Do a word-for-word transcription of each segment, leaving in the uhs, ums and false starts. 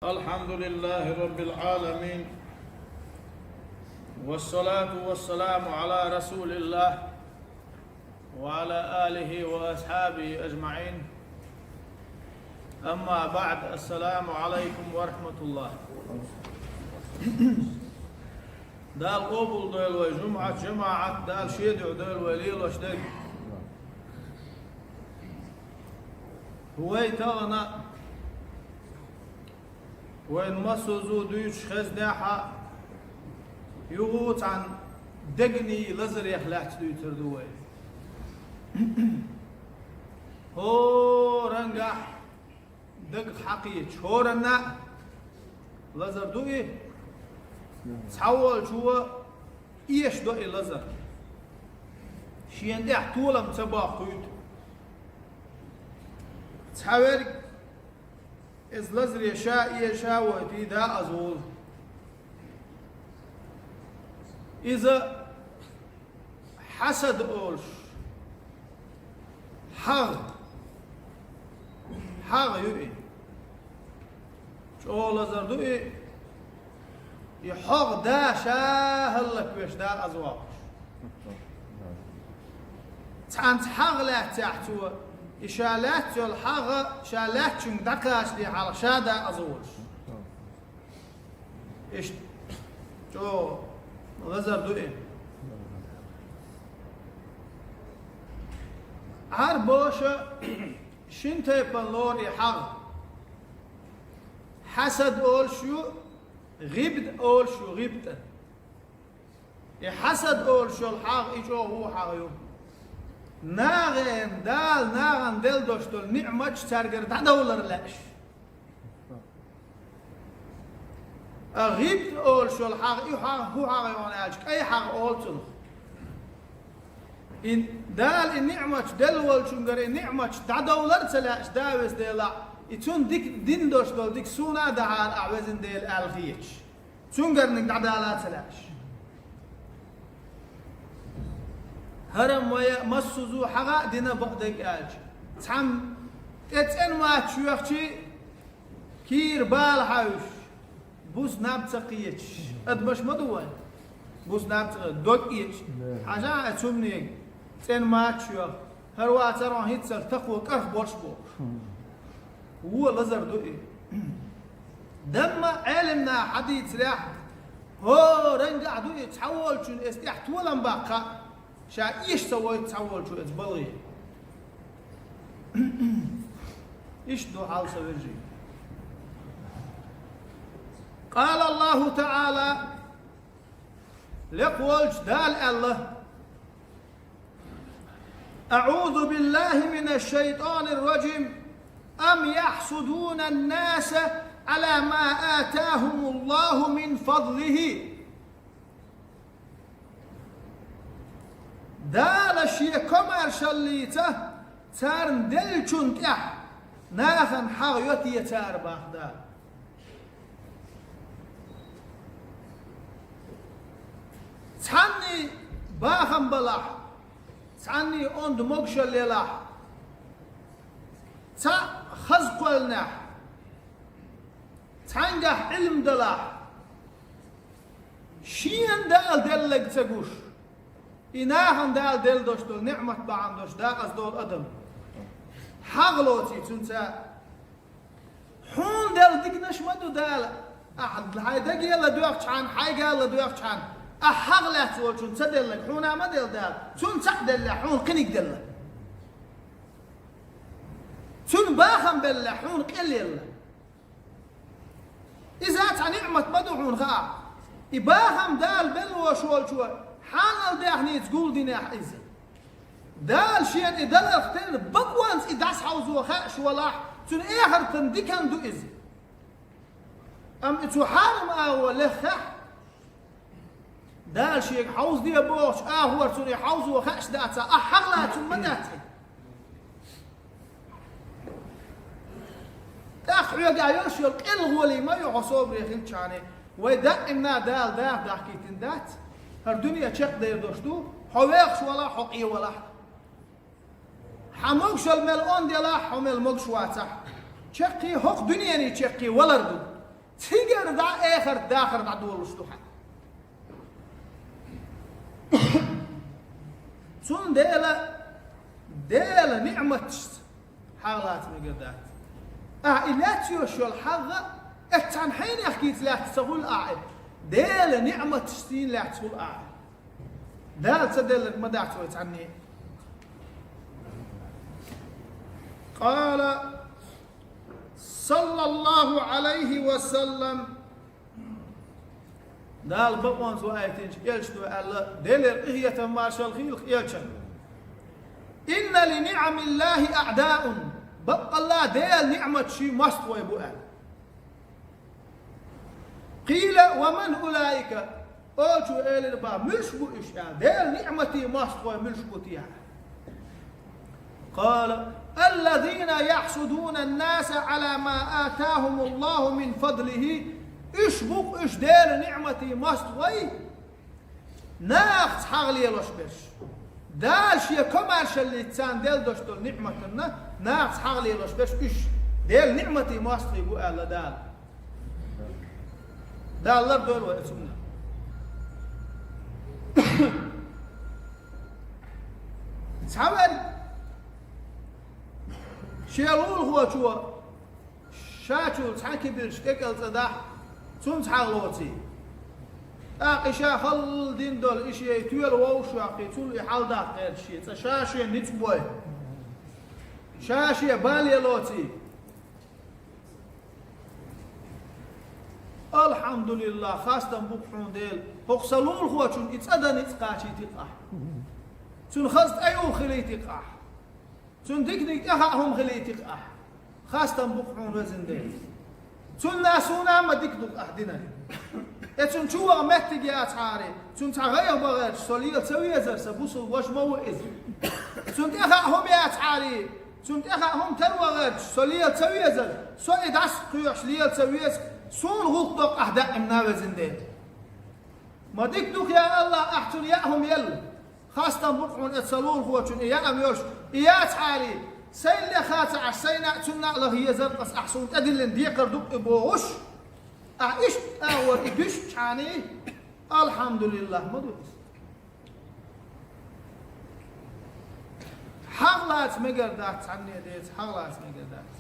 الحمد لله رب العالمين، والصلاة والسلام على رسول الله وعلى آله وأصحابه أجمعين. أما بعد، السلام عليكم ورحمة الله. Дала къобал дойла вай жумӀат, жамаӀат, Дала шен дуьхьа дойла вай лелош дерг. Вай тахана вайна массаза дуьйцуш хезнехьа, юха цхьана дегний лазарех лаьцна дуьйцур ду вай. ХӀорангахь дагах хьакхеча, хӀоранна а лазар ду и, цхьаволчо эшадо и лазар. Шена тӀехь толам ца боккхуьйту. Цхьаверг иза лазаре ша эша войтий, дакъаза волу. Иза хьасад олуш, хьагӀ, хьагӀ ю и. ЧӀогӀа лазар ду и. И хьогӀ да ша хӀаллаквеш, дакъаза воккхуш. Цхьаьнца хьагӀ лаьццехь цо, и ша лаьцна йолу хьагӀ ша лаьцначуьнга дӀакхачале хьалха ша дакъаза волуш. Иштта чӀогӀа лазар ду и. Ӏарбоша шина тайпана лору и хьагӀ. Хьасад олуш ю, гӀибд олуш ю, гӀибд. И хьасад олуш йолу хьагӀ, и чӀогӀа вон хьагӀ ю. Нахана, Дала нахана делла долуш долу ниӀматаш цаьргара дӀадовлар лаьаш. А гӀибд олуш йолу хьагӀ, и хьагӀ, хӀун хьагӀ ю аьлча, кӀай хьагӀ олу цунах. И Дала и ниӀматаш делла волчуьнгара и ниӀматаш дӀадовлар а ца лаьаш, да веза Дела, и цунна дика дина долуш долу дика суна а дахьара ахь, везан Дела, аьлла хеташ. Цуьнгарниг дӀадала а ца лаьаш. ХӀара-м вай массаза хьагӀ а дина бакъдерг аьлча, цхьамма тӀе цӀена маччахь йоьхчий, кийра бала хьаьвсаш, буса наб ца кхеташ, адамаш ма ду вайн? Буса наб ца кхеташ, дог эцаш. Хьажахьа, цуьнан цӀена маччахь йоьху. ХӀара вацара хӀинццалц такхо кӀарх болуш бохуш. Вон лазар ду и. Дамма Ӏеламнаха хьадийцарехь, хӀорангахь ду и, цхьаволчунна иза тӀехь толам баккха, ша эша ца войту цхьаволчо иза балгӀе. Иштта ду хьал, сан вежарий. قال الله تعالى, лекха волчу Дала аьлла: أعوذ بالله من الشيطان الرجيم. أم يحسدون الناس على ما آتاهم الله من فضله. Дала шен комаьршаллица царна деллачунна тӀехь нахана хьагӀ йо те цара, боху Дала. Цхьанний бахам балахь, цхьанний онда могушалла елахь, цхьаъ хаза кхоьллинехь, цхьаьнгахь Ӏилма далахь, шена Дала делларг ца гуш, и нахана Дала делла долуш долу ниӀмат бахьана долуш дакъаза долу адам. ХьагӀ лоций цуьнца? Хьуна делла диканаш ма ду Дала. Ахьа хьайн даге ладоьгӀчхьана, хьайга ладоьгӀчхьана, ахьа хьагӀ лаьцна волчунна ца делларг хьуна ма делла Дала. Цунна цхьаъ делла, хьуна кхиниг делла. Цуьнан бахам белла, хьуна къелъелла. Иза цхьа ниӀмат ма ду хьуна хаа. И бахам Дала белла волуш волчо хьанал даьхница гулдинехь иза. Дала шена и даларх терра бакъонца и дӀасахьовзо хаьаш валахь, цуьнан эхартан диканна ду иза. Амма и цу хьарам агӀо леххехь, Дала шега хьовзаде бохучу агӀор цунна и хьовзо хаьаш дацахь, ахьа хьагӀ лацун ма дац и. ТӀаккха хьоьгахь йолуш йолу къелла гӀолий ма ю хьо собаре хилчхьана, вай даимна Дала даха дахкийтина дац, хӀара дуьне чекхдер долуш ду, хьо вехаш валахь, хьо къе валахь. Хьан могушалла мел онда елахь, хьо мел могуш вацахь. Чаккхе хӀокху дуьненан чаккхе валар ду. Цигара дӀа эхарт дахар дӀадолуш ду хьан. Цундела Дела ниӀматашца хьагӀ лаца мегар дац. Ахьа и лаьцна йолуш йолу хьагӀ, эццахь хьенех кийца лаьцна ца хуьлу ахьа и. Дела ниӀматашца лаьцна хуьлу ахьа. Дала ца делларг ма дац вай цхьанне. Къала саллаллаху Ӏалайхи ва саллам, Дала бакъонца ваийтинчу элчано аьлла, Делера къинхетам маршалла хийла элчанна: «Инна ли ниӀамиллахи аъдаун», баккъалла Делан ниӀматаш мостагӀий бу аьлла. Къийла: «Ва ман улаика?» Олучо элира бах: «Муьлш бу уьш?» аьлла. Делан ниӀматийн мостагӀий муьлш бу те? Къала: «Аллазина яхьсудуна ан-наса Ӏала ма атахумуллаху мин фадлихи». Уьш бу-кх уьш Делан ниӀматийн мостагӀий, нахаца хьагӀ лелош берш. Дала Шен комаьршаллица царна делла долуш долу ниӀматанна нахаца хьагӀ лелош берш уьш Делан ниӀматийн мостагӀий бу аьлла Дала. Дала лардойла вай цунна. Цхьаверг шен лулахочо шачул цхьа кибирчу кӀекӀал цӀа дахь, цунна цхьа лоций. ТӀаккха и ша халла дина долу и шен тоьла вовшахкхий, цул и хьаладаккха гӀерташ шен цӀа, ша шен ницкъ бой. Ша шен бале лоций. «Алхьамдулиллах, хастам бу-кх хьуна, Дела, хӀокху сан лулахочунна и цӀа дан ницкъ кхачийти-кх ахь. Цунна хаза тӀеюху хилийти-кх ахь. Цунна диканиг тӀехаа хӀума хилийти-кх ахь. Хастам бу-кх хьуна, везан Дела. Цунна а, суна а ма дика ду-кх ахь динарг. Э, цунна чу ваха меттиг яцахьара, цунна цхьа гӀайгӀа бан гӀерташ со лела ца везара, сан бусулба ваша ма ву иза. Цунна тӀехаа хӀума яцахьара, цунна тӀехаа хӀума тара ван гӀерташ со лела ца везара, со и дӀасакхоьхьуш лела ца веза, суна гӀуллакх доккху ахь даима, везан Дела. Ма дика ду-кх, я АллахӀ, ахь цунна яа хӀума елла. Хастам бу-кх хьуна оцу сан лулахочунна и яа хӀума йолуш, и яцахьара, сайна леха ца Ӏаш, сайна а, цунна а лаха езара-кх ас, ахь суна тӀедиллина декхар ду-кх и бохуш, ахь иштта агӀор и дуьстичхьана, алхьамдулиллах ма ду иза. ХьагӀ лаца мегар дац, цхьанне деца хьагӀ лаца мегар дац.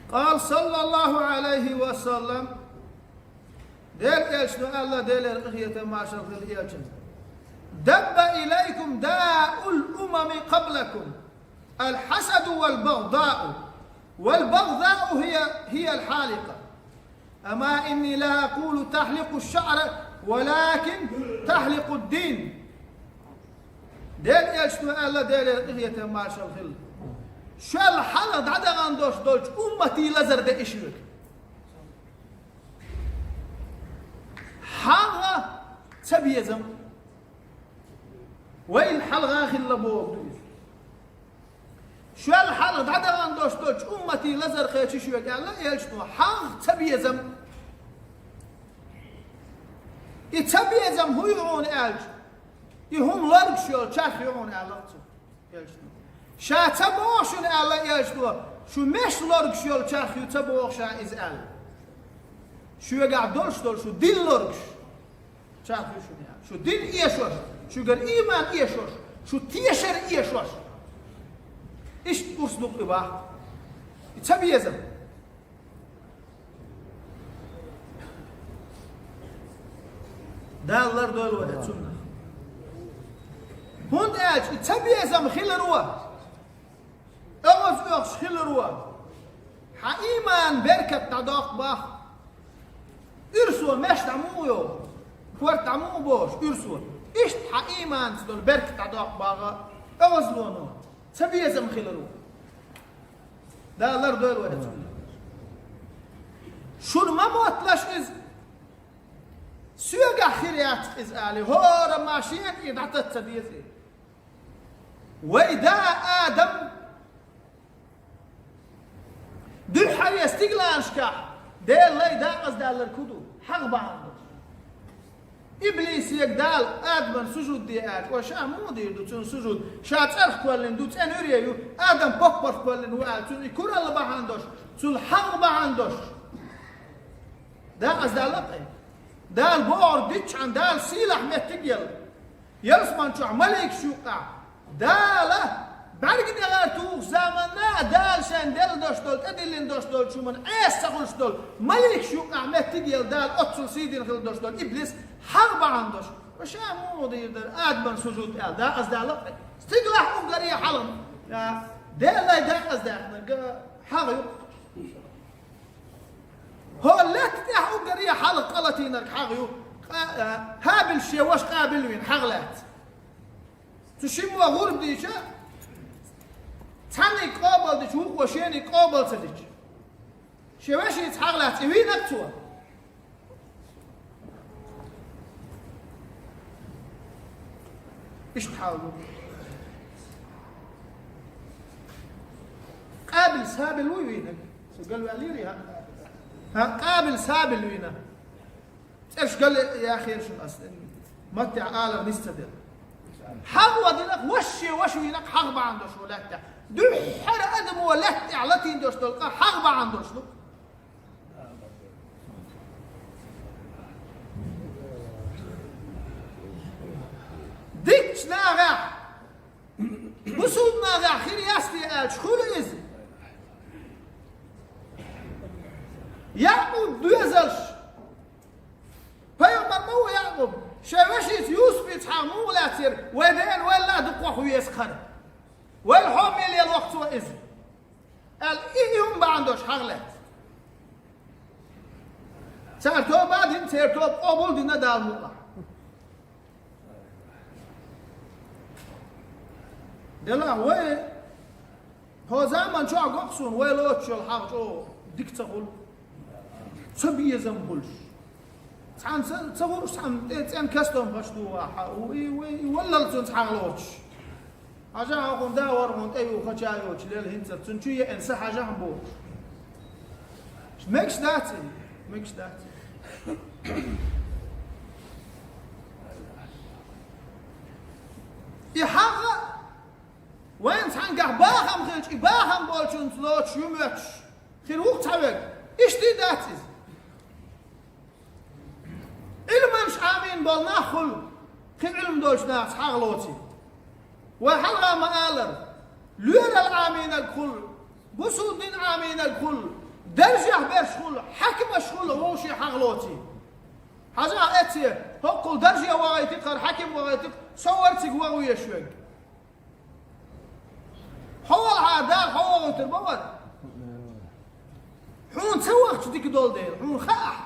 Къала саллаллаху Ӏалайхи ва саллам, Делан элчано аьлла, Делера къинхетам маршалла хуьлда элчанна: «Дабба илайкум даул умами къаблакум, аль-хьасаду валь-багъдау, валь-багъдау хия, хия аль-хьаликъа. Амма инни ла акъулу тахьликъу шаъра, валакин тахьликъу дин». Делан элчано аьлла, Делера къинхетам маршалла хуьлда: «Шул хьалха дӀадахана долуш долчу умматийн лазар деа шуьга». ХьагӀ, цабезам. Вайна хьалха хилла бохург ду иза. Шул хьалха дӀадахана долуш долчу умматийн лазар кхечи шуьга аьлла элчано, хьагӀ, цабезам. И цабезам хӀун ю хьуна аьлча, и хӀума лоргуш йолу чарх ю хьуна аьлла цо. Элчано. Ша ца боху шуна аьлла элчано, шу меш лоргуш йолу чарх ю ца боху ша иза аьлла. Шуьгахь долуш долу шу дин лоргуш чарх ю шуна аьлла. Шу дин эшош, шуьгара ийман эшош, шу тешар эшош. Иштта урс ду-кх и бах. И цабезам. Дала лардойла вай цунна. ХӀунда аьлча и цабезам хиларо, оьгӀаз оьхуш хиларо, хьан ийман беркат дӀадоккху бах. Уьрсо меш дӀа муха йогӀу, корта дӀа муха бохуш уьрсо, иштта хьан ийманца долу беркат дӀадоккху бах оьгӀазлоно, цабезам хиларо. Дала лардойла вай цунна. Шуна ма мотталаш иза. Соьгахь хир яц иза али, хӀора машен и дӀатаца деза и. Вай да Адам дуьххьаре стигланашкахь Делан лай дакъаздаьлларг хӀун ду? ХьагӀ бахьана долуш. Иблисега Дала Адаман сужуд де аьлча, ва ша муха дийр ду цунна сужуд? Ша цӀарах кхоьллина ду, цӀена вуьре ю, Адам поппарх кхоьллина ву аьлла, цунна и куралла бахьана долуш, цул хьагӀ бахьана долуш. Дакъаза далла кхе. Дала бохург диччахьана, Дала сийлахь меттиг елла. Ялсаман чохь маликаш юккъехь Дала бӀаьрг дегӀара тухучу заманна а Дала шайн делла долуш долу, тӀедиллина долуш долчу хӀуманна Ӏеса ца хуьлуш долу маликаш юккъехь меттиг елла Дала оццул сий дина хила долуш долу иблис хьагӀ бахьана долуш. Ва ша муха дийр дара Адаман сужуд аьлла, дакъаза далла кхе. Стигалахь уггаре хьалха. Деллай дакъаза даьккхинарг хьагӀ ю. ХӀо лаьтта тӀехь уггаре хьалха къа латийнарг хьагӀ ю. Къа-, а, ХӀабил шен ваша Къабил вийна хьагӀ лаьцна. Цу шиммо гӀурба дича, цхьанниг къобал дича, вукхо шениг къобал ца дича. Шен вешица хьагӀ лаьцна, и вийнарг цо. Иштта хьал ду. Къабил ХӀабил вуй вийнарг? Со галваьллийрий, хӀа? ХӀа, Къабил ХӀабил вийна. ЦӀераш гал яхера шуна ас, маттехь алар нис ца дела. ХьагӀ вадинарг, ваша шен ваша вийнарг хьагӀ бахьана долуш ву лаьттахь. Дуьххьара адамо лаьттахь латийна долуш долу къа хьагӀ бахьана долуш ду. Дикачу нахехь, бусулба нахехь хир яц те аьлча, хуьлу иза. Якъуб доьзалш. Пайхамар ма ву Якъуб. Шайн вешица Юсупица хьагӀ муха лаьцнера, вай дена вайл а дукхох веза хӀара. Вайл хьо мел лело цо иза. Аьлла, и, и хӀума бахьана долуш хьагӀ лаьцна. Цара тоба а дина, церан тоба къобал а дина Дала мукъалахь. Делахь вай, хӀо заман чохь го-кх суна, вай лоцуш йолу хьагӀ чӀогӀа дика ца хуьлу. Ца безам хуьлуш. Цхьаьна ца, ца гӀурш, цхьаьна тӀе цӀена кастом паш ду ваха, и, вай, и валлал цунца хьагӀ лоцуш. Хьажахьа хӀун да вара хьуна тӀе ю, хача йоцуш лела хӀинца, цунна чу еана са хьажахьа бохуш. Мегаш дац и, мегаш дац и. И хьагӀ вайн цхьаьнгахь бахам хилча, и бахам болчунца лоцуш ю моьттуш, хир ву-кх цхьа верг. Иштта дац иза. Ӏилманаш Ӏамийна болу нах хуьлу, кхин Ӏилма долчу нахаца хьагӀ лоций. Вай хьалха ма-аллара, лоьрал Ӏамийнарг хуьлу, бусулба дин Ӏамийнарг хуьлу, даржехь берш хуьлу, хьаькамаш хуьлу, вовшийн хьагӀ лоций. Хьажахьа эцце, хӀоккхул дарже вахийти-кх, хӀара хьаькам вахийти-кх, со вара цига ваха везаш верг. Хьо валахьара, Дала хьо вохуьйтур ма вара. Хьуна ца вахча дика долу дела, хьуна хаахь,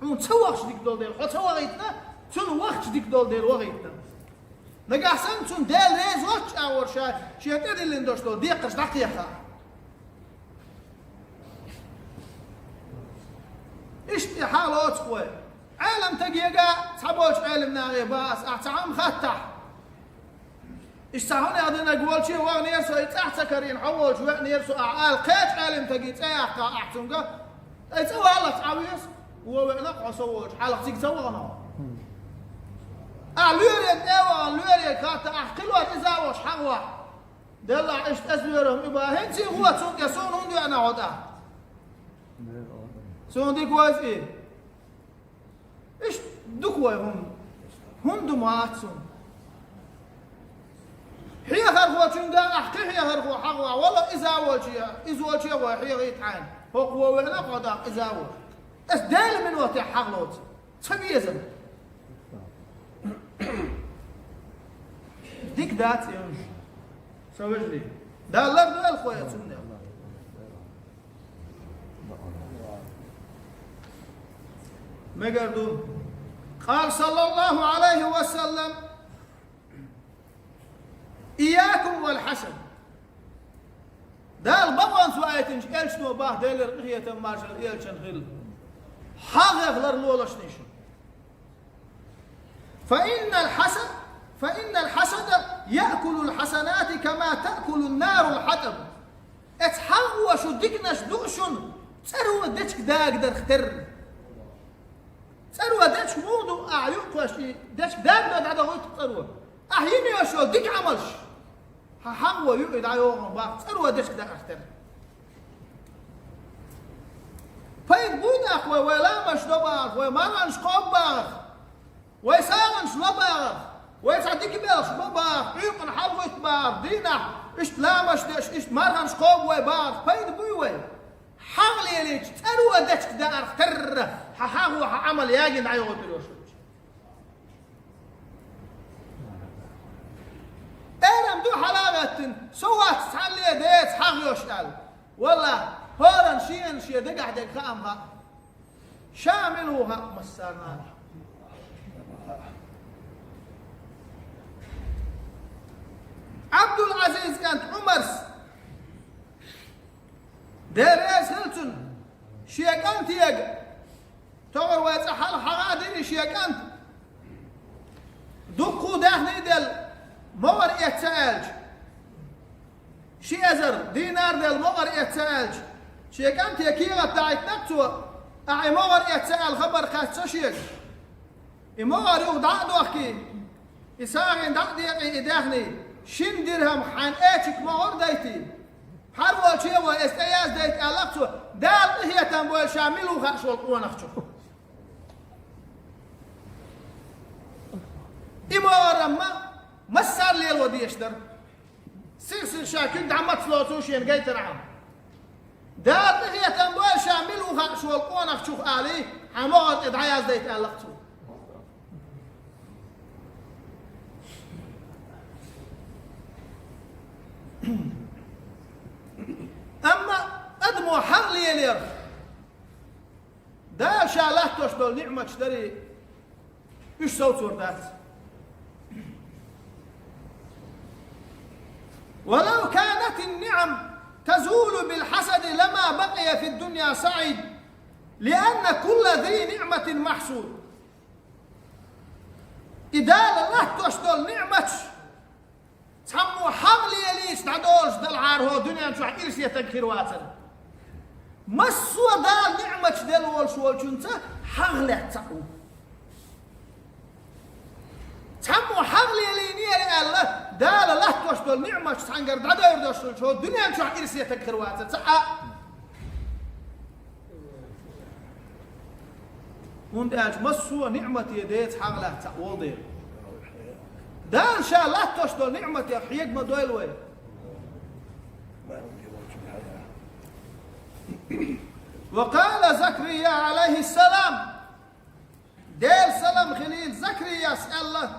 хьуна ца вахча дика долу дела, хьо ца вахийтина, цунна вахча дика долу дела вахийтина. Нагахь санна цунна Дела реза воцчу агӀор ша шен тӀедиллина долуш долу декхарш дӀакхехахь. Иштта и хьал оцу вай. Ӏелам тагега цхьаболчу Ӏелам нахе бан ас, ахь цхьа хӀума хаттахь. Иштта цхьа хӀунех динарг волче ваханера со, и цӀахь ца карийна хьо волчу веанера со ахь ала, кхечу Ӏелам таги цӀе яккха ахь цунга, ай цӀа валлалц Ӏан веза, вон веана хьо со волчу хьалха цига ца вахана хьо. Ахь лоьре тӀе а вахана, лоьре хатта ахь кхилор иза а волуш хьагӀ вахь. Деллахь, иштта аса лоьрам и бан, хӀинца и гӀо цунна тӀе, суна хӀунда веана хьо тӀаккха? Суна дика вайза и. Иштта дукха вай хӀума. ХӀунда ма ац хӀума? Хьехархочуьнга ахь кхин хьехархо хьагӀ вахь, вала иза а волче, иза волче а вай хьехийта хьайна. ХӀокху вон веана хьо тӀаккха иза а волуш. Аса Делан минотехь хьагӀ лоцу. Ца безам. Дика дац и хӀума. Сан вежарий. Дала лардойла хьо я цунна. Мегар ду. Къала саллаллаху Ӏалайхи ва саллам: «Ийякум вал хьасад». Дала бакъонца ваийтинчу элчано бах, Делера къинхетам, маршалла элчанна хила. ХьагӀех ларлолаш шуна. «Фа иннал хьасад, фа иннал хьасада яъкулул хьасанати кама таъкулун нарул хьатаб». Эцу хьагӀо шу диканаш ду шуна, цӀаро дечиг дагадарх терра. ЦӀаро дечка муха ду, ахьа юкъ кхоьссича, дечка дагадо дӀадахуьйту цӀаро. Ахьа йина йолуш йолу дика Ӏамалш. Хьан хьагӀо ю и дӀайогӀун баккха цӀаро дечка даарх тера. Пайда буй тӀаккха вай, вай ламазаш до бахарх, вай марханаш кхобу бахарх, вай сагӀанаш ло бахарх, вай цхьа дика белхаш бо бахарх, Ӏуьйкъана хьалагӀуьтту бахарх, дийнахь иштта ламазаш деш, иштта марханаш кхобу вай бахарх, пайда буй вай? ХьагӀ лелийча, цӀаро дечка даарх терра, хьан хьагӀо, хьан Ӏамал ягийна дӀайогӀуьйтур йолуш хилча. Эрам ду хьала а гӀеттина, со вац цхьанне деца хьагӀ йолуш аьлла. Валлахь, хӀоранна шена шен дагахь дерг хаам хаьа. Ша мила ву хаьа массарна а. Ӏабдул-Ӏазиз кӀант Ӏумарс, Дела реза хила цунна, шен кӀантега, тохара вай цӀа хьалха хьагӀ а дина шен кӀант, дуккха даьхний делла, могӀар эцна аьлча, ши эзар динар делла, могӀар эцна аьлча, шен кӀанте кехат дахьийтинарг цо, ахьа и могӀар эцна аьлла хабар кхаьчна шега. И могӀар юха дӀа а дохкий, и сагӀина дӀа а декъий и даьхний, шин дирхӀам хьайн эчиг могӀар дайтий, пхьар волче а вай, эс тӀеяздайта аьлла-кх цо, Дала къинхетам бойла ша мила ву хууш волу къонахчух. И могӀар-м массара лело дезаш дара. Сих-сиха ша куьг дӀа маца лоцу шена гайтархьама. Дала къинхетам бойла ша мила ву хууш волу къонахчух алий, хьан могӀар тӀе дӀаяздайта аьлла-кх цо. Амма адамо хьагӀ лелорах, Дала ша латтош долу ниъматаш дарий, уьш совцор дац. ولو كانت النعم تزول بالحسد لما بقي في الدنيا سعيد، لأن كل ذي نعمة محسود. И Дала латтош долу ниъматаш цхьаммо хьагӀ лелийча дӀадолуш далахьара хӀокху дуьнен чохь ирсе стаг хир вацара. Массо а Дала ниъматаш делла волуш волчуьнца хьагӀ лаьцна цхьаъ ву. Цхьаммо хьагӀ лелийнера аьлла, Дала латтош долу ниъматаш цхьаьнгара дӀадевр долуш волчу хӀокху дуьнен чохь ирсе стаг хир вацара. Ца а. ХӀунда аьлча массо а ниъмате деца хьагӀ лаьцна цхьаъ волу дела. Дала ша латтош долу ниъматех хьега ма дойла вай. وقال زكريا عليه السلام. Делан салам хилийла Закарияс аьлла.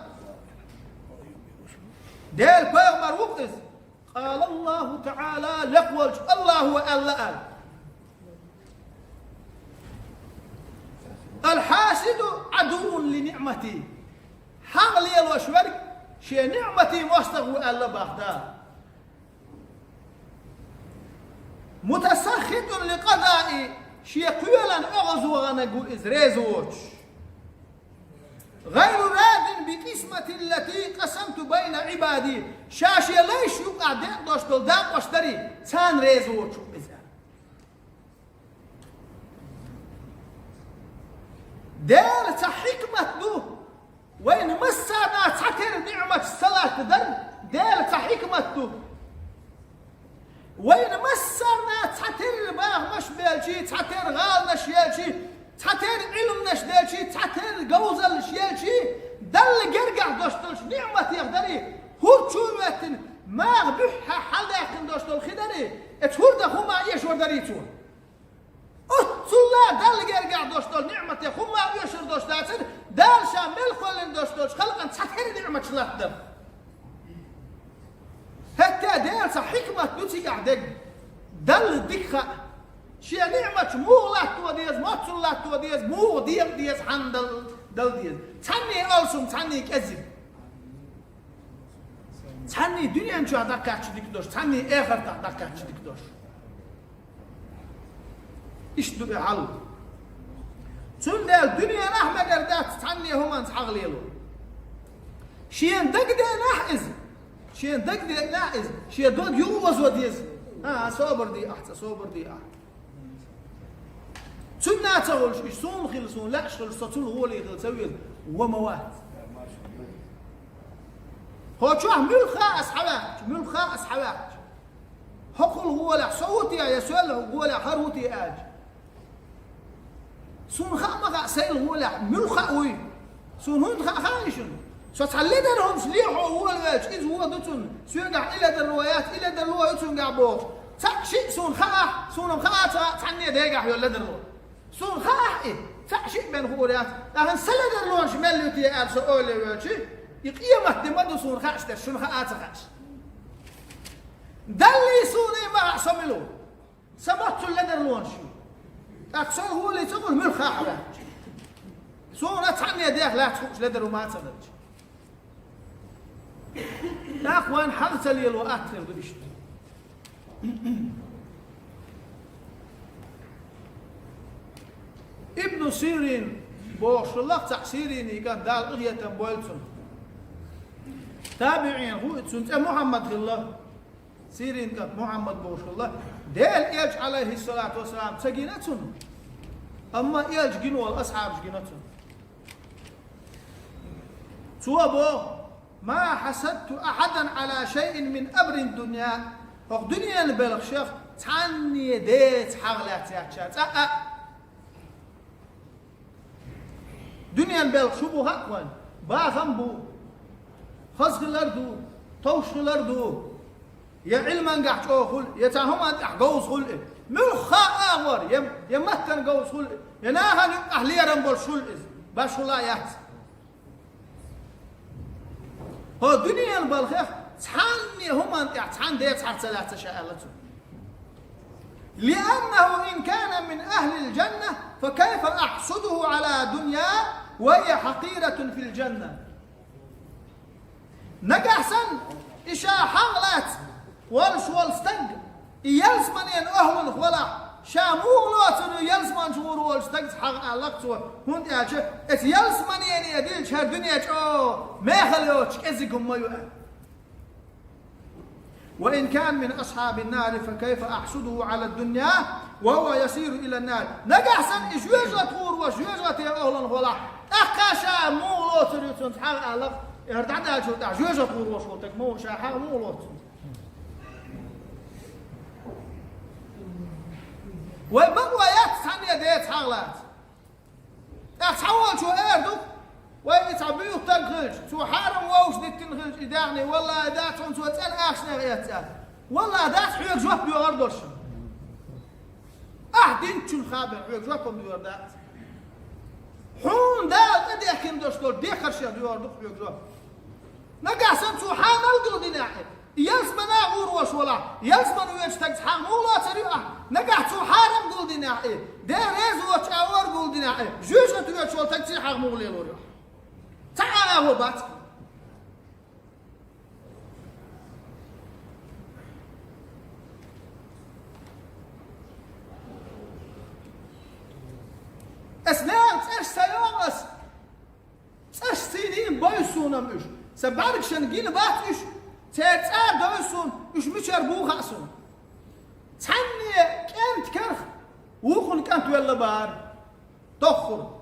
Делан пайхамар ву-кх иза. قال الله تعالى, лекха волчу Аллахо аьлла аьлла: الحاسد عدو لنعمتي. ХьагӀ лелош верг шен ниъматийн мостагӀа ву аьлла боху Дала. متسخط لقضائي, шен кхоьлина оьгӀазваханарг ву иза реза воцуш. غير راض بالقسمة التي قسمت بين عبادي, ша шен лайш юкъахь декъадош долу дакъош дарий, царна реза воцуш ву иза. Делан цхьа хьикмат ду, вайна массарна цхьатерра ниъматаш ца латтадар Делан цхьа хьикмат ду. Вайна массарна цхьатерра бахамаш белчий, цхьатерра гӀаланаш елчий, цхьатерра Ӏилманаш делчий, цхьатерра говзаллаш елчий, Далла гергахь долуш долчу ниъматех дарий, хӀур чу а веттина, маха буьххьехь хьалдаьккхина долуш долу хи дарий, эцу хӀурдан хӀума эшор дарий цо. Оццул а Далла гергахь долуш долу ниъматех хӀумма а оьшур долуш дацара, Дала ша мел кхоьллина долуш долчу халкъана цхьатерра ниъматаш латтадар. ХӀетте а Делан цхьа хьикмат ду цигахь дерг. Далла дика хаьа. Шен ниъматаш муха латто деза, моццул латто деза, муха декъа деза, хьанна дал-, дала деза. Цхьанний алсам, цхьанний кӀезиг. Цхьанний дуьнен чохь дӀакхаьчча дика долуш, цхьанний эхартахь дӀакхаьчча дика долуш. Иштта ду и хьал. Цундела дуьненахь мегар дац цхьанне хӀуманца хьагӀ лело. Шена дагадеанахь иза, шена дагадеанахь иза, шен дог юхаозо деза. А, собар де ахь цкъа, собар де ахь. Цунна ца хуьлуш, уьш суна хила, суна лаьаш хила, со цунна гӀоле хила ца веза, ван ма вац. Хьо чохь муьлхха а ас хьаваьккхича, муьлхха а ас хьаваьккхича, хьо кхул гӀолехь со ву те, я соьл гӀолехь хӀара ву те аьлча, суна хаа ма хаьа, сайл гӀолехь муьлхха а вуй. Суна хӀунда хаа, хаьий шуна? Со цхьа ледара хӀумаш ле хьо волавелча, иза вон ду цунна, соьгахь и ледарло яц, и ледарло ю цуьнгахь бохуш. Цхьаъ-шиъ суна хаахь, суна-м хаа ца хаьа, цхьанне дегахь йолу ледарло. Суна хаахь и, цхьаъ-шиъ бен хуур яц. Ахьа сан ледарлонаш мел ю те аьлла со ойла велча, и къематде ма ду суна хаач дерш, шуна хаа ца хаьаш. Даллий суна ма хаьа со мила ву. Сан маццул ледарлонаш ю. ТӀаккха со гӀоле ца хуьлу муьлхха а хьаваьккхича. Суна цхьанне дех лаьцна хууш ледар ву ма ца хилча. ТӀаккха вайн хьагӀ ца лело атта хир ду иштта. Ибну Сирин бохуш хилла цхьаъ, Сиринийн кӀант, Дала къинхетам бойла цунна. ТабиӀин ву иза, цуьнан цӀе Мухьаммад хилла. Сирин кӀант Мухьаммад бохуш хилла. Делан Элча, Ӏалайхиссалату вассалам, ца гина цунна. Амма Элча гина волу асхьабаш гина цунна. Цо боху: «Ма хьасадту ахьадан Ӏала шайин мин амри дунья». ХӀокху дуьненан белхашах цхьанне деца хьагӀ лаьцна яц ша цкъа а. Дуьненан белхаш хӀун бу хаьа вайна? Бахам бу, хаза хилар ду, товш хилар ду, я Ӏилмангахь чӀогӀа хуьлу, я цхьа хӀуманна тӀехь говза хуьлу и. Муьлхха а агӀор, я, я маттана говза хуьлу и, я нахана юкъахь лерам болуш хуьлу иза. Башхула а яц. ХӀо дуьненан балхех цхьанне хӀуманна тӀехь цхьана деца хьагӀ ца лаьцна ша аьлла цо. «Лианнаху ин кана мин ахлил джанна, фа кайфа ахьсудуху Ӏала дунья ва хия хьакъиратун фил джанна». Нагахь санна и ша хьагӀ лаьцна волуш волу стаг, и ялсаманен охьалунах валахь, ша муха лоцур ю ялсаманчу гӀур волчу стагца хьагӀ аьлла-кх цо, хӀунда аьлча эца ялсамане дилча хӀара дуьне чӀогӀа мехала йоцуш кӀезиг хӀума ю аьлла. «Ва ин кана мин асхьабин нари, фа кайфа ахьсудуху Ӏала дунья ва хува ясиру илан нари». Нагахь санна и жоьжахатах гӀур волуш, жоьжахатан охьалунах валахь, тӀаккха ша муха лоцур ю цуьнца хьагӀ аьлла-кх, хӀара дӀадалчул тӀаьхьа жоьжахатах гӀур волуш волу стаг муха ша хьагӀ муха лоцу цуьнца? Вай бакъо яц цхьанне деца хьагӀ лаца. ТӀаккха цхьаволчо эр ду-кх: «Вай, и цхьа буьйху стаг хилча, цо хьарам вовшах диттина хилча и даьхни, валлахӀи, дац хьуна цо цӀена ахчанех эцна». ВаллахӀи, дац, хьоьга жоп доьгӀур долуш. Ахь динчун хабар, хьоьга жоп-м доьгӀур дац. Хьуна Дала тӀедехкина долуш долу дехаршех доьгӀур ду-кх хьоьга жоп. Нагахь санна цо хьанал гулдинехь и, ялсаманах гӀур волуш валахь, ялсамане воьдучу стагца хьагӀ муха лоцур ю ахь? Нагахь цо хьарам гулдинехь и, Дела реза воцучу агӀор гулдинехь и, жоьжахате воьдуш волу стагца хьагӀ муха лелор ю ахь? Цхьа а агӀо бац. Ас нахана цӀерш ца йогӀу ас. ЦӀаш сийна бой суна-м уьш. Сан бӀаьргашна гина бац уьш. Церан цӀа а дой суна, уьш мичара бу хаьа суна. Цхьанне кӀентан карах вукхун кӀант велла бара. Тоххур.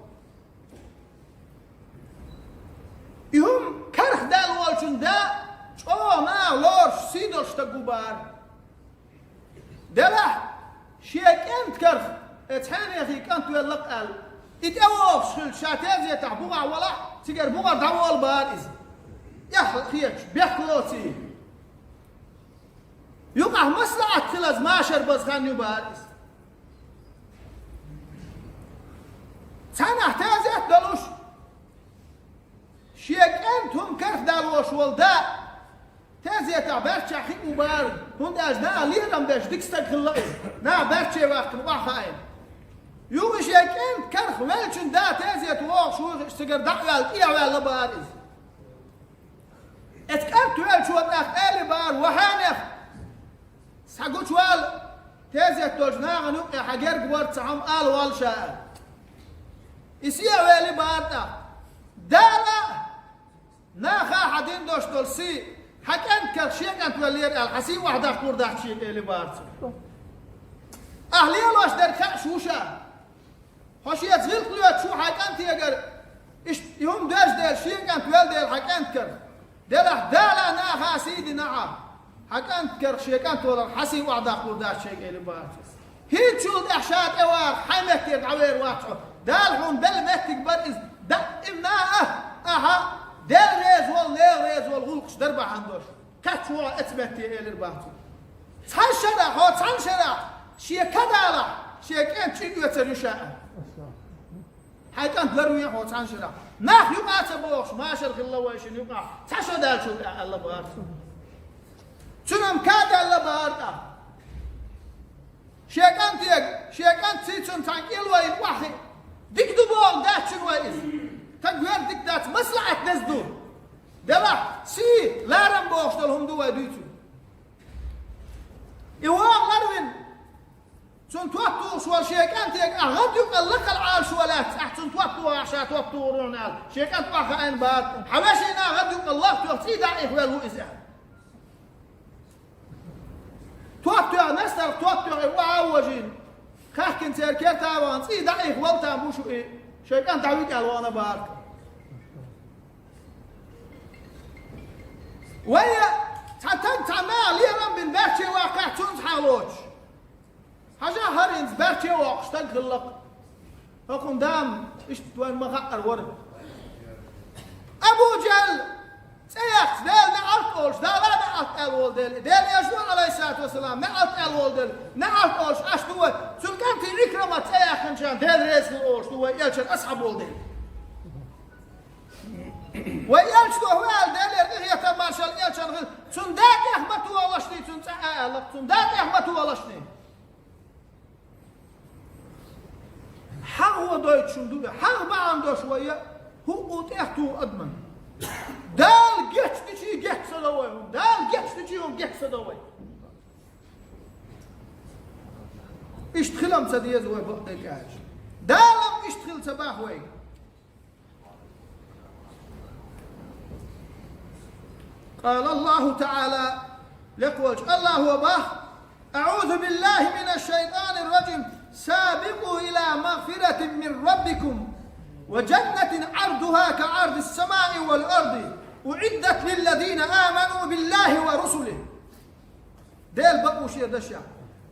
И хӀума карах даьлла волчун да чӀогӀа наха лоруш, сий долуш стаг ву бара. Делахь, шен кӀентан карах, э, цхьаннехий кӀант велла-кх аьлла, и тӀевогӀуш хилча, ша тезетахь бухахь валахь, цигара бухара дӀаволу бара иза. Эхь хеташ, бехк лоций. Юкъахь маслаӀат хилаза машар база хан ю бара иза. Цхьаннахь тезет долуш, шен кӀентан хӀума карах даьлла волуш волу да, тезетахь баьрччехь хи бу бара, хӀунда аьлча наха лерам беш дика стаг хилла иза, наха баьрчче ваьккхина охьахаийна. Юха шен кӀентан карах веллачун да тезета вогӀуш вуй хиъча, цигара дӀа а ваьлла, тӀе а ваьлла бара иза. Эцу кӀант веллачо тӀаккха элира бара: «Ва хьенех, схьагучувала, тезет долчу нахана юккъехь хьан герга вара цхьа хӀума ала воллу ша», – аьлла. И сий а велира бара тӀаккха. Дала а, наха а хьан дина долуш долу сий, хьан кӀентан карах шен кӀант веллера аьлла, хьан сий охьадаккхалур дац шега, элира бара цо. Ахь лелош дерг хаьаш ву ша. Хьо шеца гӀиллакх лоьцуш ву хьайн кӀантегара, иштта и хӀума доьжна дела, шен кӀант велла дела хьайн кӀант кара. Делахь Дала наха сий дина Ӏа. Хьан кӀант карах шен кӀант валар хьан сий охьадаккхалур дац шайга, элира бахархо. ХӀинцачул тӀаьхьа ша тӀе ваха хьайн меттера дӀавер вац хьо. Дала хьуна белла меттиг бара иза. Даимна а, ахьа Дела реза волу, нехан реза волу гӀуллакхаш дар бахьана долуш. Кхаьчча вогӀу оцу метте, элира бахархо. Цхьана шарахь, хьо цхьана шарахь, шен кадалахь, шен кӀентан чӀир оьцур ю ша. Хьайн кӀант ларвехьа хьо цхьана шарахь. Нах юкъа а ца бохуш, машар хилла вай шуна юкъахь, цхьа шо даьллачул тӀаьхьа аьлла бахара. Цуьнан ка даьлла бахара тӀаккха. Шен кӀантега, шен кӀант сий цунна цхьаьна кӀел вайна охьахиъна. Дика ду боху дац шуна вай иза. Тан гуьйр дика дац, маслаӀат деза ду. Делахь, сий, ларам бохуш долу хӀума ду вай дуьйцург. И вогӀу ларвина. Цунна топ тухуш волу шен кӀантега ахь гӀад юкъал лакхара Ӏалашо лаьцна, ахь цунна топ тухахь ша топ тухур ву хьуна аьлла, шен кӀант охьахиъна бахара. Хьан вешина гӀад юкъал лахтоьхна цӀий дӀаийха велла ву иза аьлла. Топ тоьхна, настарх топ тоьхна, и охьа а вожийна. Кхаьхкина церан керта а вахана, цӀий дӀаийха вала там бу шу и, шайн кӀант дӀавита аьлла вахана бахара. Вай, цхьа таг цхьа наха лерам бина баьрче ваккхахь, цунца хьалоцуш. Хьажахь хӀара хӀинца баьрче воккхуш стаг хилла-кх. ХӀокхунна дама иштта вайна ма-хаъара вара. Абу ЖахӀл цӀе яьккхича, Дела неӀалт олуш, Дала неӀалт аьлла волу Дела. Делан Элчано, Ӏалайхиссалату вассалам, неӀалт аьлла волу Дела. НеӀалт олуш Ӏаш ду вай. Цуьнан кӀанте Икрима цӀе яьккхинчарна Дела реза хила олуш ду вай, Элчанан асхьаб волу Дела. Вай Элчано хӀун аьлла, Делера къинхетам, маршалла Элчанна хила, цуьнан да тӀех ма толашний, цуьнан цӀе а аьлла-кх, цуьнан да тӀех ма толашний. ХьагӀо дойтуш хӀума ду и, хьагӀ бахьана долуш вай, хӀуъу тӀех туху адаман. Дала гечдичий геч ца до вай хӀума, Дала гечдичий хӀума геч ца до вай. Иштта хила-м ца деза вай бакъдерг аьлча. Дала-м иштта хила ца боху вайга. قال الله تعالى, лекха волчу АллахӀа боху: أعوذ بالله من الشيطان الرجيم. سابقوا إلى مغفرة من ربكم وجنة عرضها كعرض السماء والأرض أعدت للذين آمنوا بالله ورسله. Делан бакъо шен дашехь.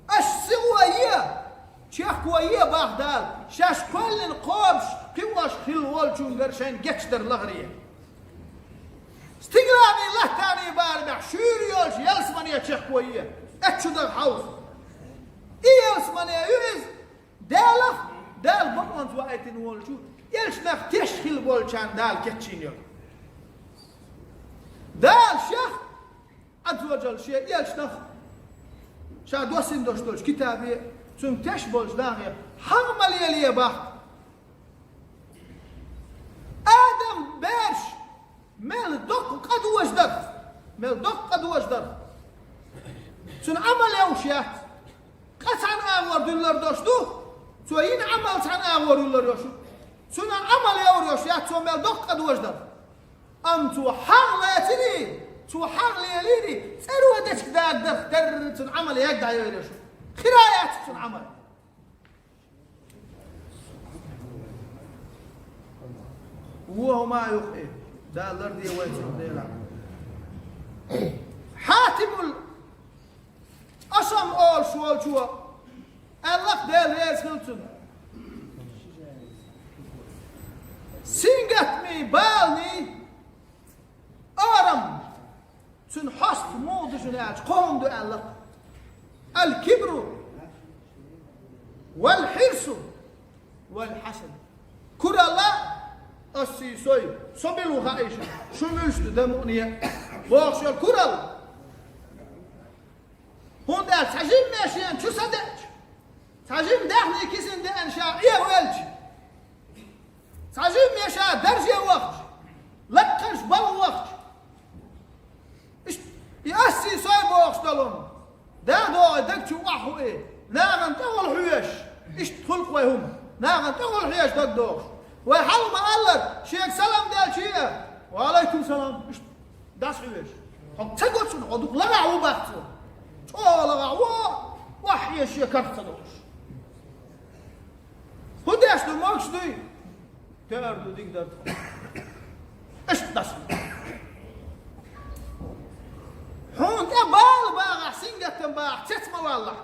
Аша сихо е, чехко е боху Дала, шаьш кхоьллина кхобуш, кхиош хилла волчуьнгара шайна гечдар лахара. Стигаланий, латтаний барамехь шуьйра йолчу ялсамане чехко е, оцу чу даха хьовса. И ялсамане ю иза, Делах, Дала бакъонца ваийтина волчу, элчанах теш хилла болчарна Дала кечйина йолу. Дала Шех Ӏазза ва Жалла шен элчанах, ша доссийна долуш долчу китабе, цуьнга теш болчу нахе хьагӀ ма лелае боху. Адам бераш мел доккха къа дожа дара, мел доккха къа дожа дара. Цуьнан Ӏамал йовш яц. Къа цхьана агӀор дуьллур долуш ду, цо йина Ӏамал цхьана агӀор юллур йолуш ю. Цуьнан Ӏамал йовр йолуш яц, цо мел доккха къа дожа дара. Амма цо хьагӀ лецирий, цо хьагӀ лелийрий, цӀеро дечиг дагадахь терра цуьнан Ӏамал яг дӀайойр йолуш ю. Хира яц цуьнан Ӏамал. Вон хӀума а юкъа и, Дала ларде вай цунах, Дела. Хьатимул Асам олуш волчо, аьлла-кх, Дела реза хила цунна. Сингаттамий, баланий, орам, цуьнан хьоста муха ду шуна аьлча, кхо хӀума ду аьлла-кх. Аль-кибру, валь-хьирсу, валь-хьасад. Куралла, ас сий сой, со мила ву хаий шуна, шу муьлш ду, дан мукъане а, бохуш йолу куралла. ХӀунда аьлча цхьа жимма шена чу са деача, цхьа жима даьхний кисина деана ша Ӏехавелча, цхьа жимма ша дарже вахча, лаккхарш бала вахча, иштта и ас сий сой бохуш долу хӀума, да догӀий даг чу охьахуий, нахана тӀехула хьоьжуш, иштта хуьлу-кх вай хӀума, нахана тӀехула хьоьжуш даг дохуш. Вай хьалха ма-аллара, шега салам делчий а, ва Ӏалайкум салам, иштта. ДӀасахьоьжуш. Хьо ца го цунна, хьо дукха лагӀахь ву бах цо. ЧӀогӀа лагӀахь ву, охьахьежа шен карах ца долуш. ХӀун деш ду, могаш дуй? Тоьар ду, дика дар тхо. Иштта дӀасу. Хьуна тӀе бала багӀахь, сингаттам багӀахь, цец ма валлахь.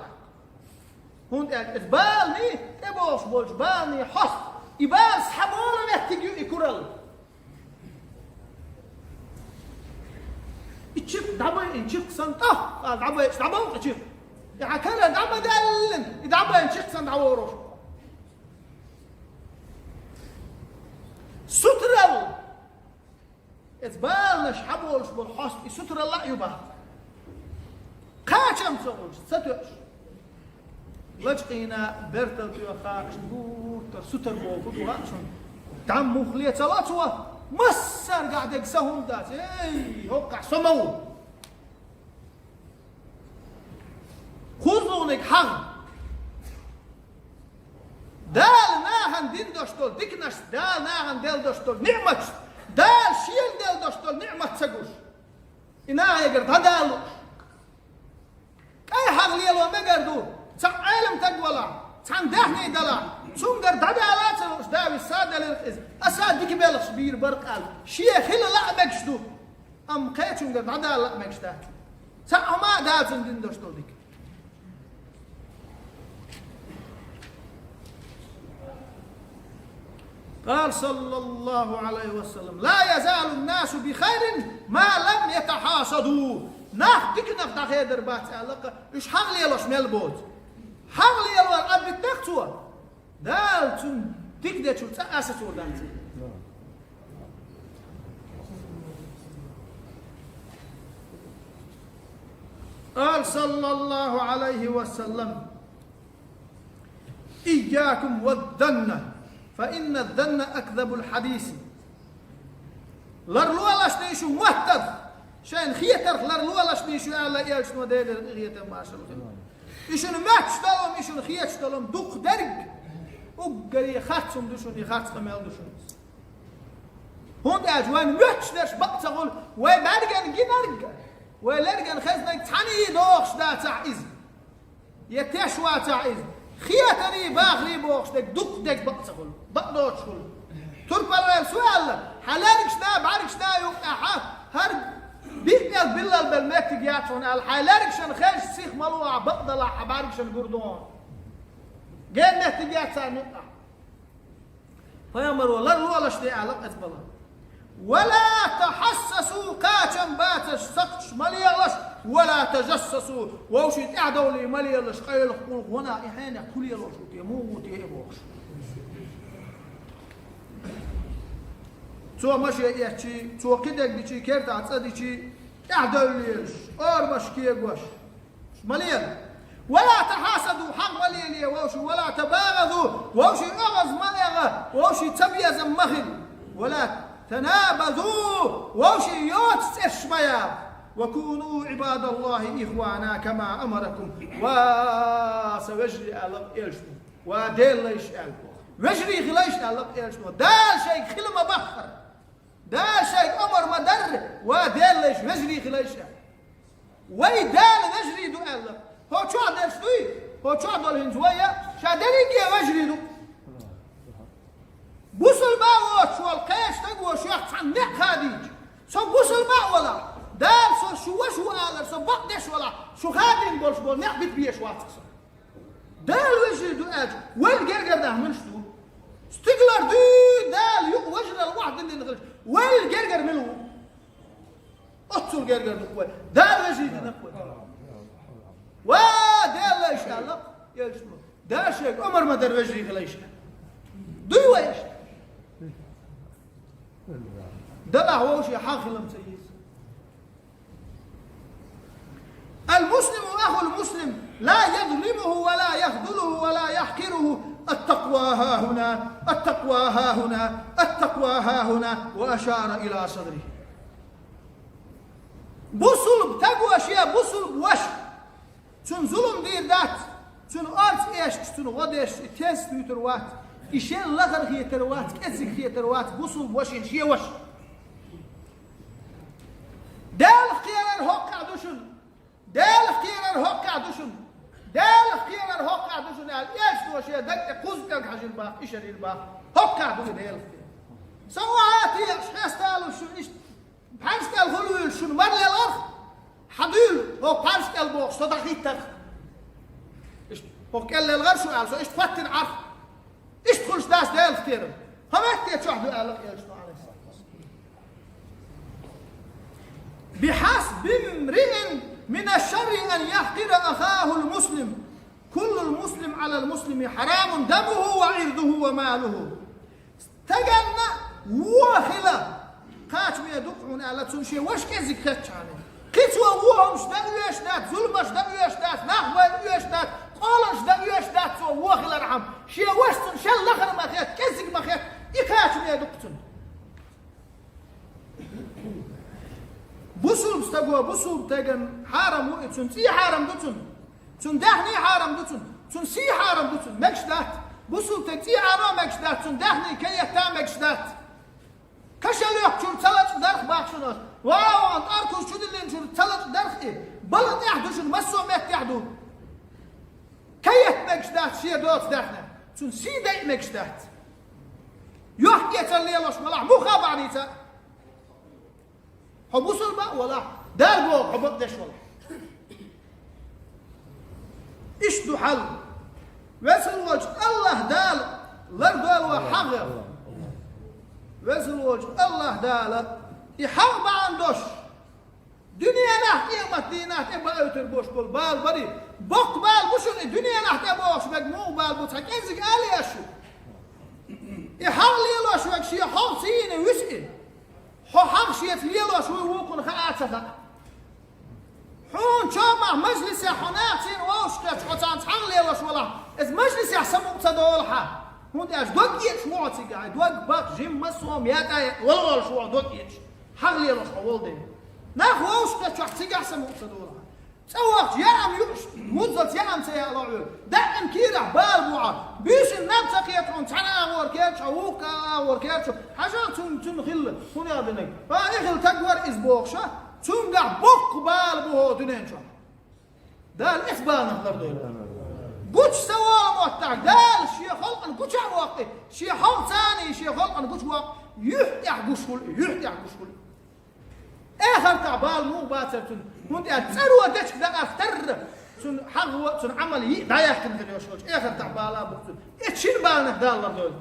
ХӀунда аьлча иза баланна, тӀебогӀуш болчу баланна хьост. И бала схьаболу меттиг ю и куралла. И чиркх дӀабай, и чиркх санна тӀо, а дӀабай, дӀабовкъа чиркх. И хьан кара дӀа ма даьллина, и дӀабай чиркх санна дӀаворуш. Сутаралла. Эца баланаш хьаболуш болу хьост и сутаралла а ю бах. Кхачам ца хуьлуш, ца тоьуш. Лачкъийна бертал тоьхаш гуттар сутар боху ду а шуна. Дам мух ле ца ло цо, массаргахь дерг сан хӀума дац. Эй, хӀоккхахь со ма ву. ХузлугӀниг хьагӀ. Дала нахана дина долуш долу диканаш, Дала нахана делла долуш долу ниъматаш, Дала шена делла долуш долу ниъмат ца гуш. И нахегара дӀадалуш. КӀай хьагӀ лело мегар ду, цхьа Ӏелам таг валахь, цхьана даьхни далахь, цуьнгара дӀадала а ца лууш, Давис са делира иза, аса дика белхаш бийр бара къал, шен хила лаа мегаш ду, амма кхечуьнгара дӀадала а мегаш дац. Цхьа хӀума а Дала цунна дина долуш долу дика. قال صلى الله عليه وسلم: لا يزال الناس بخير ما لم يتحاسدوا. Нах диканах дӀахедар бац аьлла-кх, уьш хьагӀ лелош мел боцу. ХьагӀ лелор Ӏадбиттах цо, Дала цунна дика дечуьра цкъа а сацор дац. قال صلى الله عليه وسلم: إياكم والظن، فإن الظن أكذب الحديث. Ларлолаш дийшу моттар, шайна хетарх ларлолаш дийшу аьлла, элчано Делера къинхетам, маршалла хуьлда. И шуна моьттуш долу, и шуна хеташ долу дукха дерг, уггаре харц хӀума ду шуна, и харц къамел ду шуна. ХӀунда аьлча вайна моьттуш дерш бакъ ца хуьлу, вай бӀаьргана гинарг, вай лергана хезнарг цхьаьний дохуш дацахь иза. Я теш вацахь иза. Хетарий, бахарий бохуш дерг дукха дерг бакъ ца хуьлу, бакъ доцуш хуьлу. Турпалвелла су аьлла, хьан лергашна, бӀаьргашна юкъахь хӀара биъ мел биллал бел меттиг яц хьуна аьлла, хьайн лергашна хезаш сих ма ло ахь, бакъдалахь хьан бӀаьргашна гур ду хьуна. Ген меттиг яц царна юкъахь. Пайхамаро ларлолаш де аьлла-кх эцбала. ولا تحسسوا, кхачам бацаш сакхташ ма лелаш, ولا تجسسوا, вовшийн тӀаьхьадовлий ма лелаш, къайлаха, уллуха вана и хьенех хӀун лелош ву те, муха ву те а бохуш. Цо машен эцчий, цо кхидерг дичий, кертахь цӀа дичий, тӀаьхьадовлийлаш, орамаш кегош. Ма лела. ولا تحاسدوا, хьагӀ ма лелае вовшийн, ولا تباغضوا, вовшийн оьгӀаз ма эгӀа, вовшийн цабезам ма хила. ولا تنابذوا, вовшийн йоцу цӀераш ма яла. وكونوا عباد الله إخوانا كما أمركم. Ва сан вежарий, аьлла элчано. Ва Делан лайш, аьлла. Вежарий хилайша, аьлла элчано. Дала шайга хила ма баххара. Дала шайга омар ма дарра, ва Делан лайш, вежарий хилайша. Вай Дала вежарий ду аьлла. ХӀо чохь дерш дуй? ХӀо чохь долу хӀинца вай а ша дерриге вежарий ду. Бусулба а воцуш волу кхечу стага шех цхьана некъ хадийча, со бусулба а валахь, Дала со шу ваша ву алар, со бакъдеш валахь, шу хадийна болуш болу некъ бита безаш вац со. Дала вежарий ду аьлча, вай гергара нах муьлш ду? Стигалара дуй Дала юкъа вежарал охьадиллина хилча, вай гергара мила ву? Оццул гергара ду вай. Дала вежарий дина вай. Ва Делан лайш, аьлла элчано. Дала шайга омар ма дарра вежарий хилайша. Дуй вай иштта? Далахь вовшийн хьагӀ хила ма ца еза. المسلم أخو المسلم لا يظلمه ولا يخذله ولا يحقره. التقوى ها هنا، التقوى ها هنا، التقوى ها هنا، وأشار إلى صدره. Бусулба стаг шен бусулба ваша цунна зулам дийр дац, цунна орца эшча, цунна гӀо деш, и тесна туьйтур вац, и шен лахара хетар вац, кӀезиг хетар вац, бусулба вашина шен ваша. Делах кхерар хӀоккхехь ду шуна. Делах кхерар хӀоккхехь ду шуна. Делах кхерар хӀокхахь ду шуна аьлла, Элчано шен даг тӀе кхузза кӀелг хьажийра боху, ишар йира боху. ХӀокхахь ду и Делах кхерар. Со охьа а тешаш, хесталуш шу иштта пхьаьрса кӀел хуьлуьйлуш шуна мара леларх, хьан дуьйла, хӀокху пхьаьрса кӀел бохуш, со дӀахӀиттарх. Иштта, хӀокху кӀел лелгӀар шу аьлла, со иштта хӀоттийна Ӏарх. Иштта хуьлуш дац Делах кхерар. ХӀокху метте чохь ду аьлла Элчано, Ӏалайхиссалату вассалам. بحسب امرئ من الشر أن يحقر أخاه المسلم. كل المسلم على المسلم حرام دمه وعرضه وماله. Стаганна вон хила кхачаме ду-кх хьуна аьлла, цунна шен ваша кӀеззиг хетчхьана. Кхин цо вон хӀумаш дан оьшуш дац, зуламаш дан оьшуш дац, нах бан оьшуш дац, къоланаш дан оьшуш дац цо вон хилархьама. Шен ваша цунна шел лахара ма хетта, кӀеззиг ма хетта, и кхачаме ду-кх цунна. Бусулба стаго, бусулба стагана хьарам ву и, цунна цӀий хьарам ду цунна. Цунна даьхний хьарам ду цунна. Цунна сий хьарам ду цунна. Мегаш дац. Бусулба стеган цӀий Ӏано мегаш дац. Цунна даьхний каетта мегаш дац. Каша лоькхучуьра ца лачкъа дарх бахчунаш. Вау, тӀаркуш чу диллинчуьра ца лачкъа дарх и. Бала тӀехь ду шуна, массо а меттехь ду. Каетта мегаш дац шен доцу даьхнех. Цунна сий дайа мегаш дац. Йохк-эцар лелош валахь, муха а бахьаница. Хьо бусулба а валахь, Дала боху хьо бакъдеш валахь. Иштта ду хьал. Веза волчу АллахӀ Дала лардойла вай хьагӀ. Веза волчу АллахӀ Дала и хьагӀ бахьана долуш, дуьненахь, къематдийнахь тӀе баийтур болуш болу бала барий? Боккха бала бу шуна и дуьненахь тӀе бохуш берг муха бала бу, цхьа кӀеззиг алий ас шу? И хьагӀ лелош верг шен хьагӀ ца йийна вуьсу и. Хьо хьагӀ шеца лелош вуй вукхунна хаа а ца хаьа. Хьуна чомахь мажлисехь хьо нахаца вовшахкхетча, хьо царна хьагӀ лелош валахь, иза мажлисехь самукъа ца долу хьан. ХӀунда аьлча дог эцаш ву хьо цигахь, дог бакъ жимма сом ятӀа а вала волуш ву хьо дог эцаш. ХьагӀ лелош хьо волу дела. Нах вовшахкхетчохь цигахь самукъа ца долу хьан. ЦӀа вахча яам юуш, муззалц яам ца яало Ӏуьйра. Даим кийрахь бала бу хьо. Буьйсанна наб ца кхета хьуна, цхьана агӀор керча, вукху агӀор керча. Хьажа цунна, цунна хилла, хӀун эр динарг. Ва, и хила таг вара иза бохуша, цуьнгахь боккха бала бу хӀо дуьнен чохь. Дала эс баланах лардойла. Гуча ца волу моттахь, Дала шен халкъана гуча а воккху, шен хьагӀ царний, шен халкъана гуча воккху, юьхь тӀехь гуш хуьлу, юьхь тӀехь гуш хуьлу. Эхартахь бала муха бацара цунна, хӀунда аьлча цӀаро дечиг дакъарх тарра, цунна хьагӀо, цунна Ӏамал йиъ дӀаяьккхина хир йолуш волчу эхартахь бала а бу цунна. Эцу шина баланах Дала лардойла.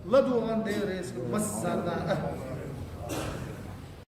ЛадугӀан Дела реза массарна а.